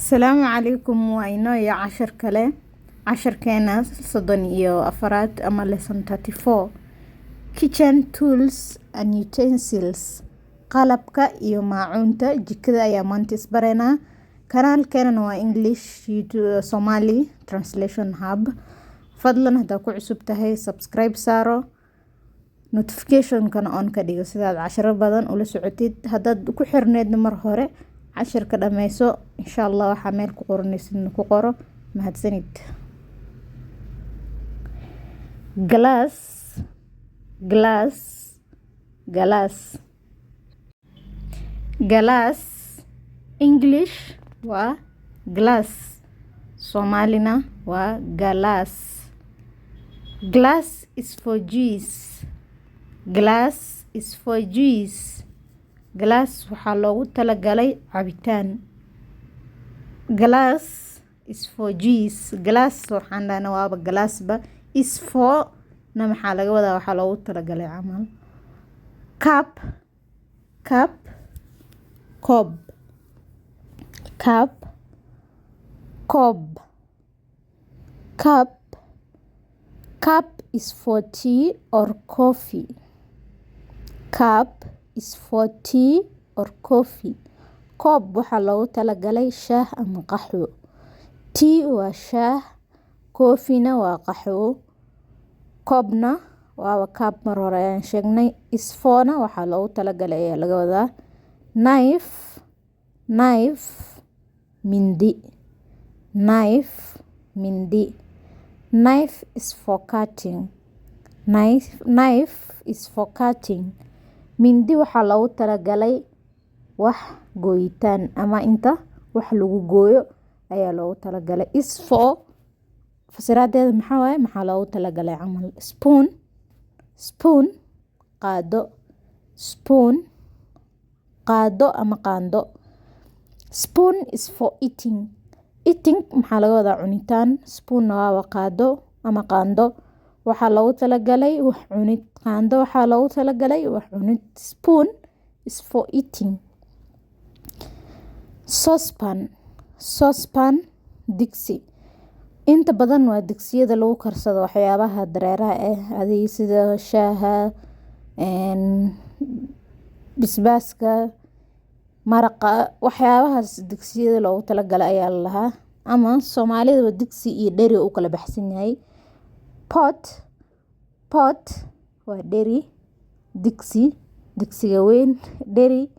Asalaamu calaykum. Waa inoo iyo cashar kale, casharkeena 34aad ama lesson 34, kitchen tools and utensils, qalabka iyo maacuunta jikada ayaa maanta isbareynaa. Kanaalkeenana waa English Somali Translation Hub. Fadlan haddaa ku cusub tahay, subscribe saaro, notificationkana on ka dhigo sidaad casharo badan ula socotid. Haddaad ku xirneedna mar hore, cashirka dhameyso. Insha Allah waxaa meel ku qoranaysidna ku qoro. Mahadsanid. Glass, glass, galaas. Galaas English waa glass, Soomaalina waa galaas. Glass is for juice. Glass is for juice. Glass waxaa loogu talagalay cabitaan. Glass is for juice. Glass waxaan dhahnaa waaba glassba, is for na maxaa laga wadaa? Waxaa loogu talagalay camal. Cup, cup, koob. Cup, koob. Cup, cup is for tea or coffee. Cup is for tea or coffee. Koob waxaa loogu talagalay shaah ama qaxwo. Tea waa shaah, coffee-na waa qaxwo. Koobna waaba cup, mar hore ayaan sheegnay. Is for-na waxaa loogu talagalay ayaa laga wadaa. Knife, knife, mindi. Knife, mindi. Knife is for cutting. Knife, knife is for cutting. Mindi waxaa loogu talagalay wax gooyitaan ama inta wax lagu gooyo ayaa loogu talagalay. Is for fasiraadeeda maxaa waaye? Maxaa loogu talagalay camal. Spoon, spoon, qaado. Spoon, qaado ama qaando. Spoon is for eating. Eating maxaa laga wadaa? Cunitaan. Spoon waaba qaado ama qaando. Waxaa loogu talagalay wax cunid. Qaando waxaa loogu talagalay wax cunid. Spoon is for eating. Saucepan, saucepan, digsi. Inta badan waa digsiyada lagu karsado waxyaabaha dareeraha ah, adiga sida shaaha, basbaaska, maraqa, waxyaabahaas digsiyada loogu talagalay ayaa la lahaa, ama Soomaalidaba digsi iyo dheri u kala baxsan yahay. Pot, pot waa dheri. Digsi, digsiga weyn, dheri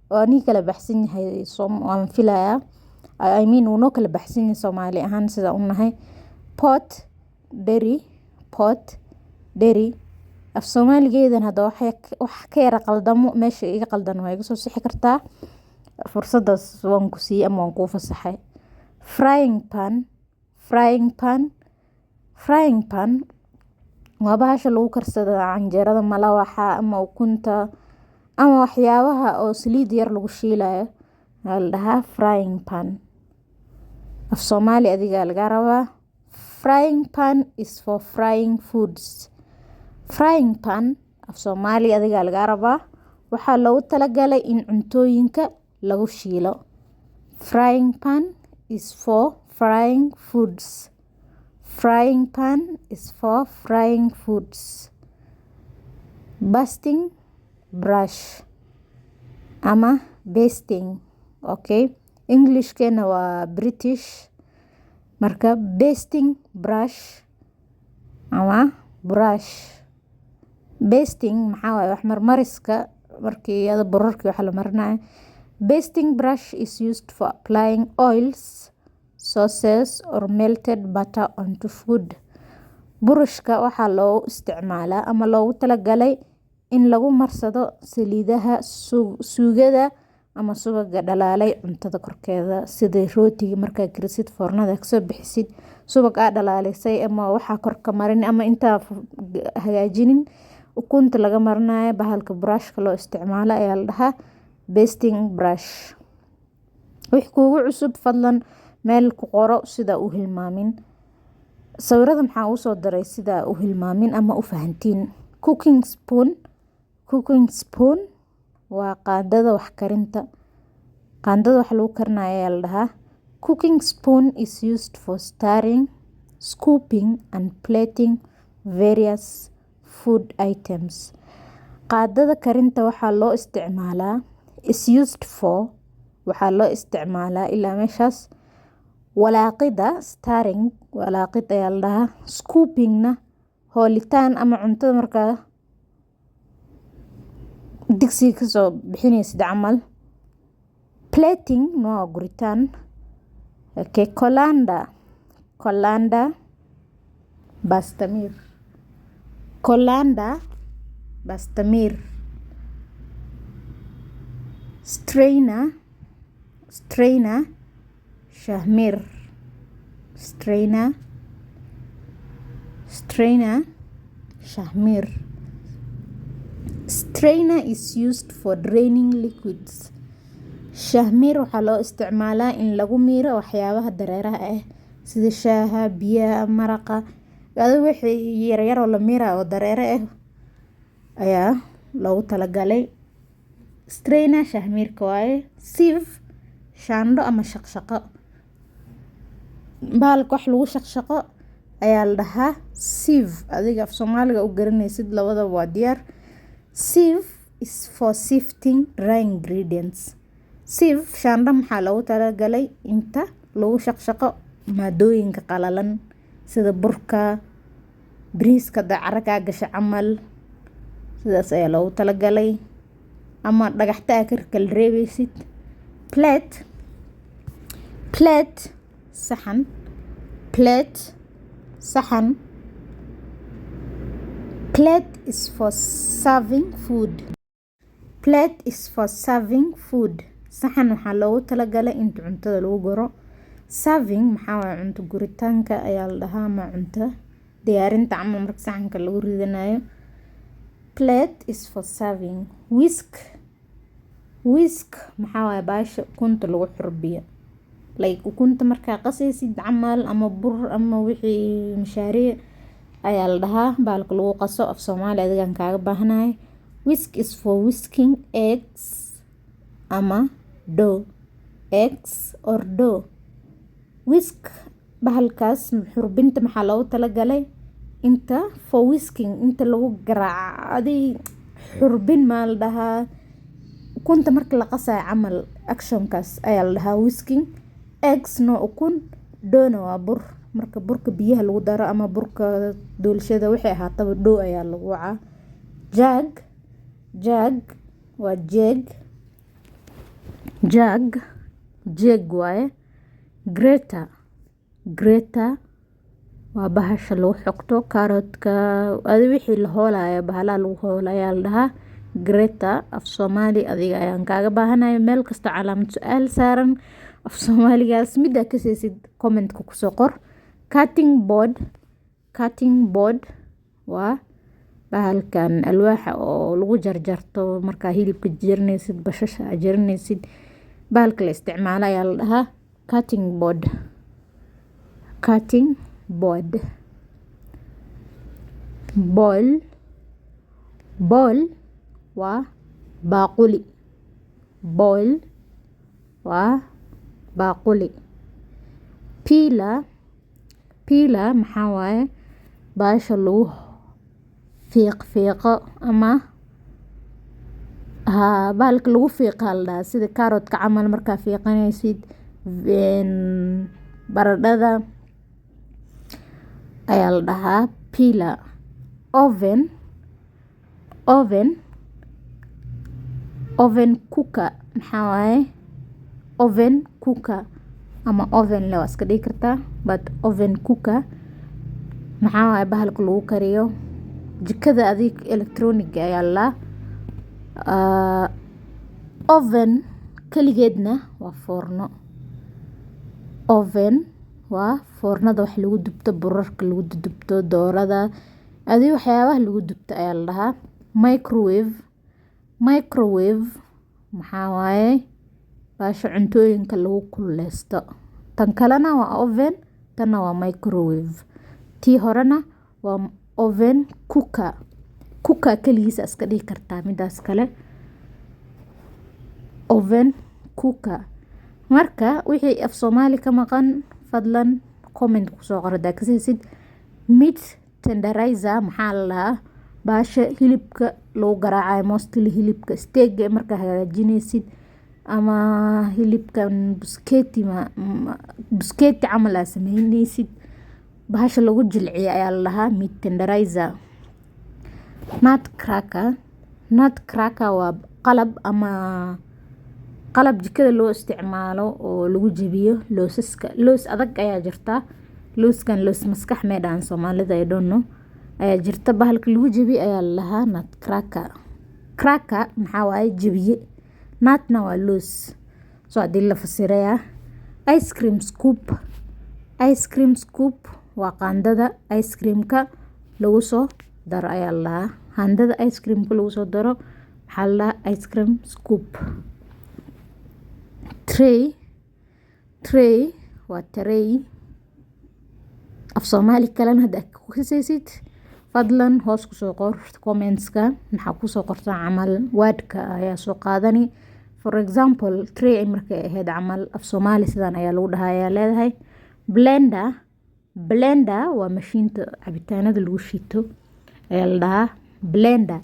waa nii kala baxsan yahay, waan filayaa. I mean, wuu noo kala baxsan yahay Soomaali ahaan sida u nahay. Pot, dheri. Pot, dheri. Af Soomaaligeedan hadda wax ka yara qaldamo, meesha iga qaldan waa iga soo sixi kartaa. Fursadaas waan ku siiyey ama waan kuu fasaxay. Frying pan, frying pan. Frying pan waa bahasha lagu karsado canjeerada, malawaxa ama ukunta ama waxyaabaha oo saliid yar lagu shiilayo ayaa la dhahaa frying pan. Af Soomaali adigaa laga rabaa. Frying pan is for frying foods. Frying pan af Soomaali adigaa laga rabaa. Waxaa loogu talagalay in cuntooyinka lagu shiilo. Frying pan is for frying foods. Frying pan is for frying foods. Basting brush ama basting. Okay, Englishkeena waa British. Marka basting brush ama brush. Basting maxaa waaye? Wax marmariska, markii iyada burarkii waxa la marinayo. Basting brush is used for applying oils, sauces or melted butter onto food. Burushka waxaa loo isticmaalaa ama loogu talagalay in lagu marsado saliidaha, suugada ama subaga dhalaalay cuntada korkeeda, sida rootiga markaa karisid, foornada kasoo bixisid, subag aa dhalaalisay ama waxaa korka marin ama intaa hagaajinin ukunta laga marinayo. Bahalka brushka loo isticmaalo ayaa la dhahaa basting brush. Wix kuugu cusub fadlan meel ku qoro sida u hilmaamin. Sawirada maxaa usoo daray? Sida u hilmaamin ama u fahantiin. Cooking spoon, cooking spoon waa qaandada wax karinta. Qaandada wax lagu karinayo ayaa la dhahaa. Cooking spoon is used for stirring, scooping and plating various food items. Qaadada karinta waxaa loo isticmaalaa, is used for, waxaa loo isticmaalaa ilaa meeshaas walaaqida. Stirring walaaqid ayaa la dhahaa, scooping-na hoolitaan ama cuntada markaa digsiga kasoo bixinaysid camal. Plating waa guritaan. Okay, colander. Colander, bastamir. Colander, bastamir. Strainer. Strainer, shaahmiir. Strainer, strainer, shaahmiir. Strainer is used for draining liquids. Shaahmiir waxaa loo isticmaalaa in lagu miiro waxyaabaha dareeraha ah sida shaaha, biyaha, maraqa, adiga wixii yaryar oo la miirayo oo dareere ah ayaa loogu talagalay. Strainer shaahmiirka waaye. Sieve, shaandho ama shaqshaqo. Bahalka wax lagu shaqshaqo ayaa la dhahaa sieve. Adiga af Soomaaliga u garanaysid, labadaba waa diyaar. Sieve is for sifting dry ingredients. Sieve, shaandho, maxaa loogu talagalay? Inta lagu shaqshaqo maadooyinka qalalan sida burka, bariiska hadaa cara kaa gasho camal, sidaas ayaa loogu talagalay, ama dhagaxta aa ka kala reebeysid. Plate. Plate, saxan. Plate, saxan. Plate is for serving food. Plate is for serving food. Saxan waxaa loogu talagalay inta cuntada lagu guro. Serving maxaa waaye? Cunto guritaanka ayaa la dhahaa ama cunto diyaarinta camal marka saxanka lagu ridanayo. Plate is for serving. Whisk. Whisk maxaa waaye? Baasha ukunta lagu xurbiyo, like ukunta markaa qasaysid camal ama bur ama wixii mishaariya ayaa la dhahaa bahalka lagu qaso. Af Soomaali adigaan kaaga baahanahay. Whisk is for whisking eggs ama dough. Eggs or dough. Whisk, bahalkaas xurbinta, maxaa loogu talagalay? Inta for whisking, inta lagu garaaco, adi xurbin maa la dhahaa, ukunta marka la qasayo camal, actionkaas ayaa la dhahaa whisking. Eggs no ukun, dough-na waa bur. Marka burka biyaha lagu daro ama burka doolshada, waxay ahaataba, dough ayaa lagu wacaa. Jug. Jug waa jeeg. Jug, jeeg waaye. Grater. Grater waa bahasha lagu xogto carrot-ka, adi wixii la hoolayo, bahalaha lagu hoolo ayaa la dhahaa grater. Af Soomaali adiga ayaan kaaga baahanahay. Meel kasta calaamad su-aal saaran, af Soomaaligaas midaa kaseysid commentka kusoo qor. Cutting board. Cutting board waa bahalkan alwaaxa oo lagu jarjarto markaa hilibka jaranaysid, bashasha aad jaranaysid, bahalka la isticmaalo ayaa la dhahaa cutting board. Cutting board. Bowl. Bowl waa baaquli. Bowl waa baaquli. Peeler. Peeler maxaa waaye? Bahasha lagu fiiq fiiqo ama haa, bahalka lagu fiiqa la dhahaa, sida carrot-ka camal markaa fiiqanaysid, baradhada ayaa la dhahaa peeler. Oven. Oven. Oven cooker maxaa waaye? Oven cooker ama oven le waa iska dhigi kartaa, but oven cooker maxaa waaye? Bahalka lagu kariyo jikada, adig electronic ayaa la. Oven kaligeedna waa foorno. Oven waa foornada wax lagu dubto, burarka lagu dubto, doorada, adi waxyaabaha lagu dubto ayaa la dhahaa. Microwave. Microwave maxaa waaye? Bahasha cuntooyinka lagu kululeysto. Tan kalena waa oven, tanna waa microwave. Tii horena waa oven cooker. Cooker kaligiis aa iska dhigi kartaa midaas kale. Oven cooker. Marka wixii af Soomaali ka maqan, fadlan comment kusoo qor hadaa kasaysid. Meat tenderizer maxaa la dhahaa? Baasha hilibka lagu garaacayo, mostly hilibka steak markaa hagaajinaysid ama hilibkan busketi, busketi camal aa sameynaysid, bahasha lagu jilciyo ayaa la dhahaa meat tenderizer. Nut cracker. Nut cracker waa qalab ama qalab jikada loo isticmaalo oo lagu jabiyo loosaska. Loos adag ayaa jirta, looskan loos maskax may dhahan Soomaalida, I don't know, ayaa jirta. Bahalka lagu jabiyo ayaa la dhahaa nut cracker. Cracker maxaa waaye? Jabiye. Nutna waa loos. So haddii la fasirayaa. Ice cream scoop. Ice cream scoop waa qaandada ice creamka lagu soo daro ayaa la dhahaa. Qaandada ice creamka lagu soo daro maxaa la dhahaa? Ice cream scoop. Tray. Tray waa tray. Af Soomaali kalena hadda ku kasaysid, fadlan hoos kusoo qor commentska. Maxaa kusoo qortaa camal wordka ayaa soo qaadani. For example, tray markay ahayd camal, af Soomaali sidan ayaa lagu dhahaa ayaa leedahay. Blender. Blender waa mashiinta cabitaanada lagu shiito ayaa la dhahaa blender.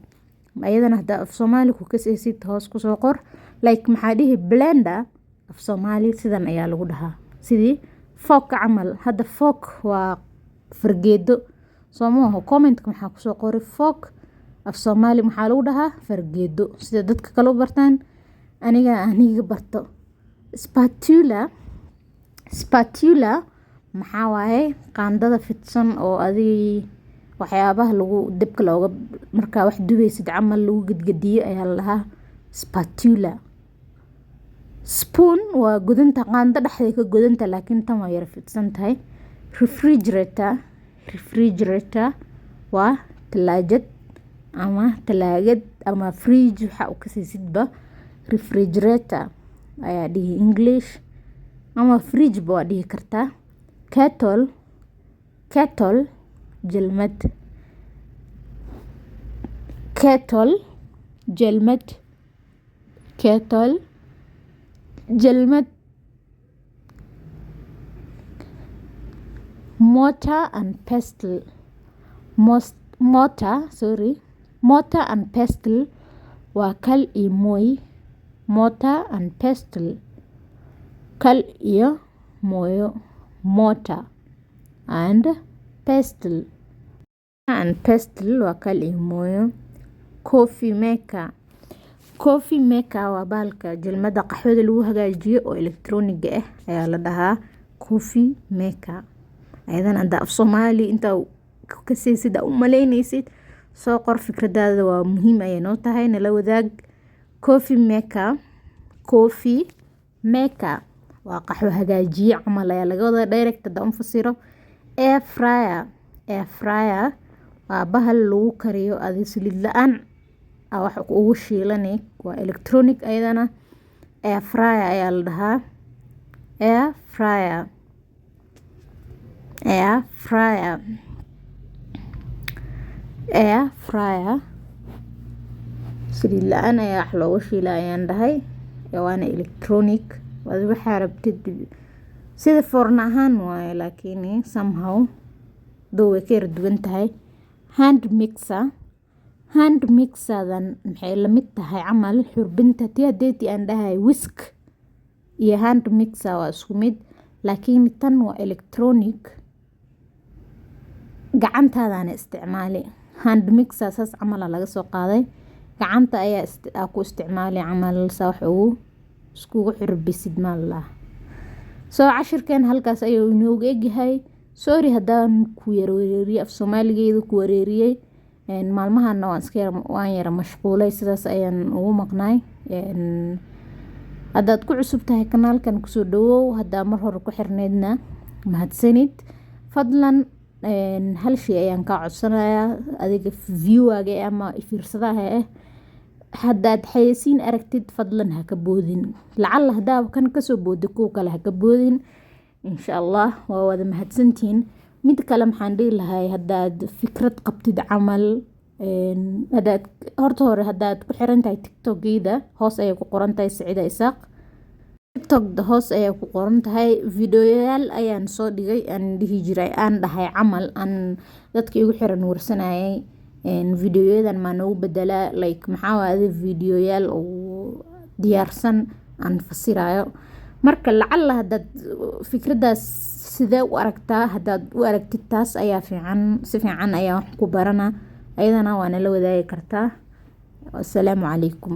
Ayadana haddaa af Soomaali ku kasaysid, hoos kusoo qor. Like maxaa dhihi? Blender af Soomaali sidan ayaa lagu dhahaa. Sidii fork camal, hadda fork waa fargeedo, soo maaho? Commentka maxaa kusoo qori? Fork af Soomaali maxaa lagu dhahaa? Fargeedo. Sida dadka kale u bartaan, aniga barto. Spatula. Spatula maxaa waaye? Qaandada fidsan oo adig waxyaabaha lagu dabka looga markaa wax dubaysid camal lagu gedgediyo ayaa la dhahaa spatula. Spoon waa godanta, qaando dhexday ka godanta, laakiin tan waa yara fidsan tahay. Refrigerator. Refrigerator waa talaajad ama talaagad ama fridge, waxa u kasaysidba refrigerator ayaa dhihi English, ama fridge ba waa dhihi kartaa. Kettle. Kettle, jelmad. Kettle, jelmad. Kettle, jelmad. Mortar and pestle. Mortar, sorry, mortar and pestle waa kal iyo mooy. Mortar and pestle, kal iyo mooyo. Mortar and pestle and pestle waa kal iyo mooyo. Coffee maker. Coffee maker waa bahalka jelmada qaxwada lagu hagaajiyo oo electronic ah ayaa la dhahaa coffee maker. Ayadana haddaa af Soomaali intaa kasaysid aa u malaynaysid, soo qor fikradaada, waa muhiim ayay noo tahay, nala wadaag. Coffee maker. Coffee maker waa qaxwo hagaajiye camal ayaa laga wadaa, direct haddaan u fasiro. Air fryer. Air fryer waa bahal lagu kariyo adi saliid la-aan aa wax ugu shiilani. Waa electronic ayadana. Air fryer ayaa la dhahaa. Air fryer. Air fryer. Air fryer saliid la-aan ayaa wax loogu shiila ayaan dhahay, waana electronic. Adi waxaa rabtid sida foorno ahaan waaye, laakiin somehow dhow way ka yara duwan tahay. Hand mixer. Hand mixerdan maxay la mid tahay camal xurbinta tii hadeetii aan dhahay? Whisk iyo hand mixer waa isku mid, laakiin tan waa electronic, gacantaadana isticmaali. Hand mixer saas camal aa laga soo qaaday, gacanta ayaa ku isticmaali camal saa wax ugu iskugu xurbisid maa. Soo cashirkeen halkaas ayuu inoogu egyahay. Sorry haddaan ku yara wareeriyey, af Soomaaligeeda ku wareeriyey. Maalmahana waan iska yara, waan yara mashquulay, sidaas ayaan ugu maqnaay. Haddaad ku cusub tahay kanaalkan, kusoo dhawow. Haddaa mar hore ku xirneydna, mahadsanid. Fadlan hal shay ayaan kaa codsanayaa, adiga viewerga ama fiirsadaha ah: haddaad xayeysiin aragtid, fadlan ha ka boodin. Lacalla haddaa kan kasoo boodo, kuwa kale ha ka boodin, insha Allah. Waa wada mahadsantihiin. Mid kale maxaan dhihi lahay? Haddaad fikrad qabtid camal, hadaad horta hore haddaad ku xiran tahay TikTokgeyda, hoos ayay ku qoran tahay, Saciida Isaaq. TikTok hoos ayaa ku qoran tahay. Videoyaal ayaan soo dhigay, aan dhihi jiray, aan dhahay camal, aan dadka igu xiran warsanayay: videoyadan maa noogu bedelaa? Like, maxaa waaye, videoyaal oo diyaarsan aan fasirayo. Marka lacala hadaad fikradaas sidee u aragtaa, hadaad u aragtid taas ayaa fiican, si fiican ayaa wax ku barana, ayadana waa nala wadaagi kartaa. Asalaamu calaykum.